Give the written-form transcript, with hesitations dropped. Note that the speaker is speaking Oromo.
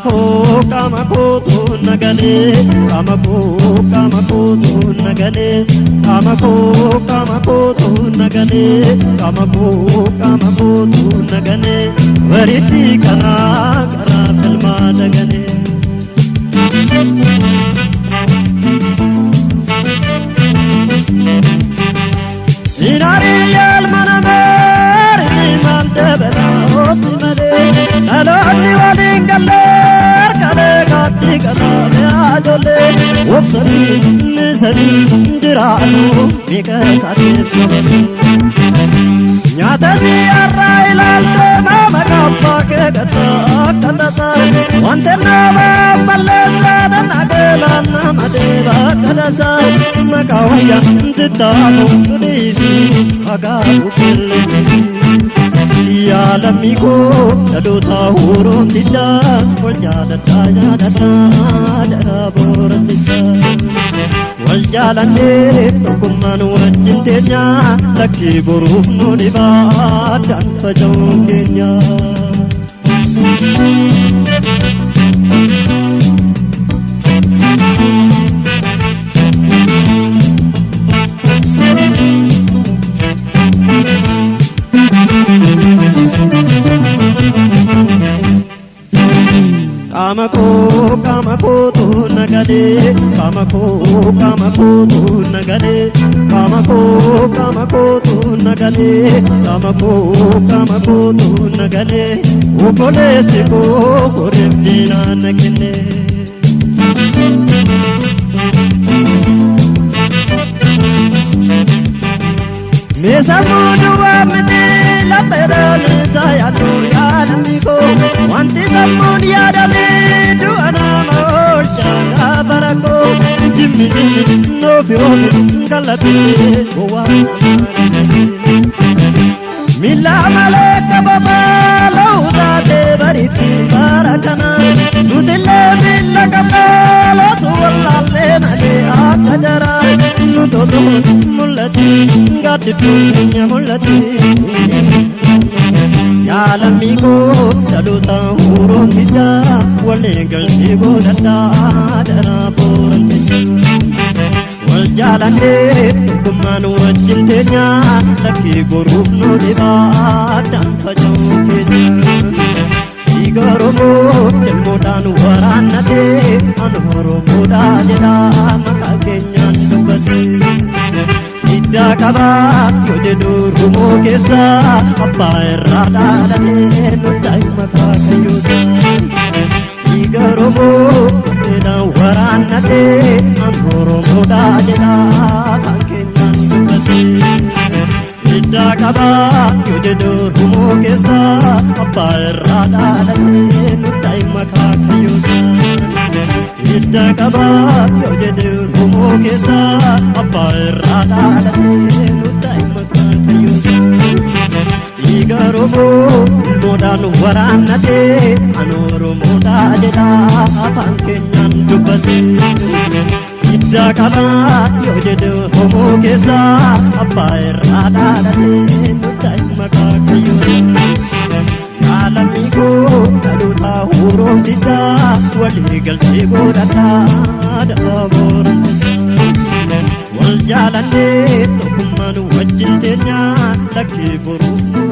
Qaama koo qaama kootu nagalee, qaama koo qaama kootu nagalee, qaama koo qaama kootu nagalee, qaama koo qaama kootu nagalee, waritti kanaa karaa filmaa dagalee. Inaari yaalma namaa maal dabalaa ooti malee, dhaloonni waliin gallee kalee kaatti kanaame ajoollee wobsanii nisanii jiraatu meeqa isaanii. Nyaatanii har'aa ilaaltee nama qabbaa kee gataa akka tasaa, wanta nama balleessaa dhanageelaan nama deebaa akka tasaa, maqaa wayyaa sittaamu dhiisii hagaabu qilleensi. Yaa lammii koo dhaloota huroomtichaa, wal jaaladhaa yaadadhaa jaraa boorantichaa. Wal jaalannee tokkummaan wajjin teenya, lakkii boruuf nu dhibaa addaan faca'uun keenya. Qaama koo qaama kootu nagalee, qaama koo qaama kootu nagalee, qaama koo qaama kootu nagalee, qaama koo qaama kootu nagalee, obboleessi koo goreef diinaa na kenne. Meeshaa duwwaa miti lafeedhaan isaa yaadu yaadamni koo, wanti sammuun yaadamee du'a nama oolchaa gaafa rakkoo, jimmi jimmi noofi oofi kallattii gowwaa. Miila malee qababaa la'uu taatee bariitti bara kana, nutillee miila qabnaa lootu wallaallee malee akka jaraa, nuti osoo mul'ati gaaddidduun keenya mul'ati. Yaa lammii koo dhaloota huroomtichaa, waliin galchee godhadhaa daraa boorantichaa. Wal jaalannee tokkummaan wajjin teenya, lakkii boruuf nu dhibaa addaan faca'uu keenya. Dhiiga Oromoo ilmoodhaan waraannatee, ani Oromoodhaa jedhaa maqaa keenyaan dubbate. Hiddaa qabaa yoo jedhu Oromoo keessa abbaa irraa dhaalatee nutti maqaa kayyoosa. Dhiiga Oromoo ilmoodhaan waraannatee, ani Oromoodhaa jedhaa afaan keenyaan dubbate. Hiddaa qabaa yoo jedhu Oromoo keessa abbaa irraa dhaalatee nutti maqaa kayyoosa. Hiddaa qabaa yoo jedhu Oromoo keessa abbaa irraa dhaalatee nutti maqaa kayyoosa. Dhiiga Oromoo ilmoodhaan waraannatee, ani Oromoodhaa jedhaa afaan keenyaan dubbate. Hiddaa qabaa yoo jedhu Oromoo keessa abbaa irraa dhaalatee nutti maqaa kayyoosa. Yaa lammii koo dhaloota huroomtichaa, walii galchee godhadhaa daraa boorantichaa. Wal jaalannee tokkummaan wajjin teenya, lakkii boruuf nu